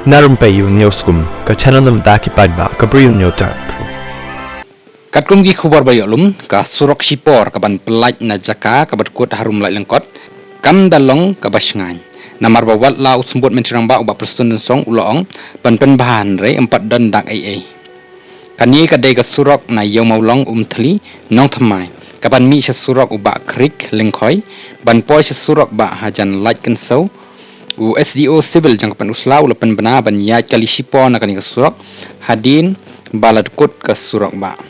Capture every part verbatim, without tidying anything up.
Na Rympei U News Kum, ka channel na bynta ki paidbah ka Bri U News Tap. Katkum ki khubor ba ïoh lum, ka surok shipor ka ban pyllait na jaka kaba dkut harum Laitlangkot, kam da long kaba shngaiñ. Namar ba wat la u Symbud Myntri Rangbah u Bah Prestone Tynsong u la ong ban pynbha, hynrei ym pat don dak ei ei. Kane ka dei ka surok na Ïew Mawlong Umthli Nongthymmai, ka ban mih sha surok u Bah Creek Lyngkhoi ban poi sha surok Bah Hajan Laitkynsew. U S D O Civil jong ka Pynursla u la pynbna ban ïaid kali shipor na kane ka surok hadien ba la dkut ka surok bah.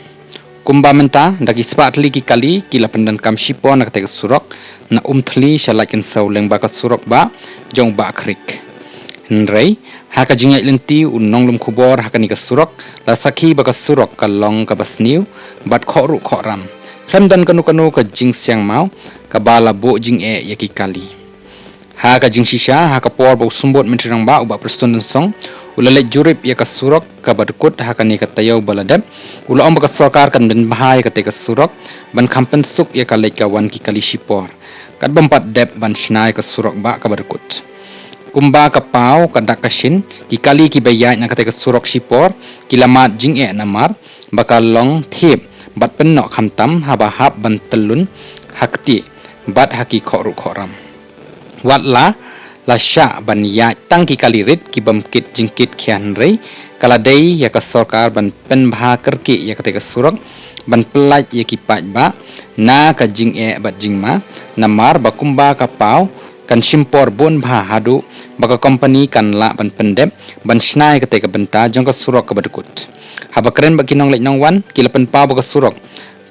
Kumba mynta, da ki spah tylli ki kali ki la pyndonkam shipor na katei ka surok na Umthli sha Laitkynsew lyngba ka surok bah jong u Bah Creek. Hynrei ha ka jingïaid lynti u nonglum khubor ha kane ka surok la sakhi ba ka surok ka long kaba sniew bad khohruh khohram, khlem don kano kano ka jingsiang maw kaba la buh jingeh ïa ki kali. Ha ka jingshisha, ha ka por ba u Symbud Myntri Rangbah u Bah Prestone Tynsong u la leit jurip ïa ka surok kaba dkut ha kane ka taïew ba la dep, u la ong ba ka sorkar kan pynbha ïa katei ka surok ban kham pynsuk ïa ka leit ka wan ki kali shipor, katba ym pat dep ban shna ïa ka surok bah kaba dkut. Kumba ka paw ka dak ka shin, ki kali kiba ïaid na katei ka surok shipor ki la mad jingeh namar ba ka long thiep bad pynnoh, khamtam haba hap ban tyllun ha ktieh bad ha ki khohruh khohram. Wat la la shah ban ïaid tang ki kali rit kibym kit jingkit khia, hynrei ka la dei ïa ka sorkar ban pynbha kyrkieh ïa katei ka surok ban pyllait ïa ki paidbah na ka jingeh bad jingma, namar ba kumba ka paw kan shim por bun bha haduh ba ka kompani kan lah ban pyndep ban shna ïa katei ka bynta jong ka surok kaba dkut. Haba kren bad ki nongleit nongwan, ki la pynpaw ba ka surok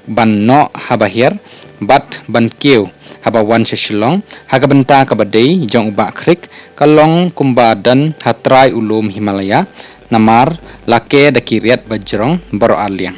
ban noh haba hiar bad ban kiew haba wan sha Shillong ha ka bynta kaba dei jong u Bah Creek ka long kumba don ha trai u lum Himalaya, namar la ker da ki riat ba jrong baroh arliang.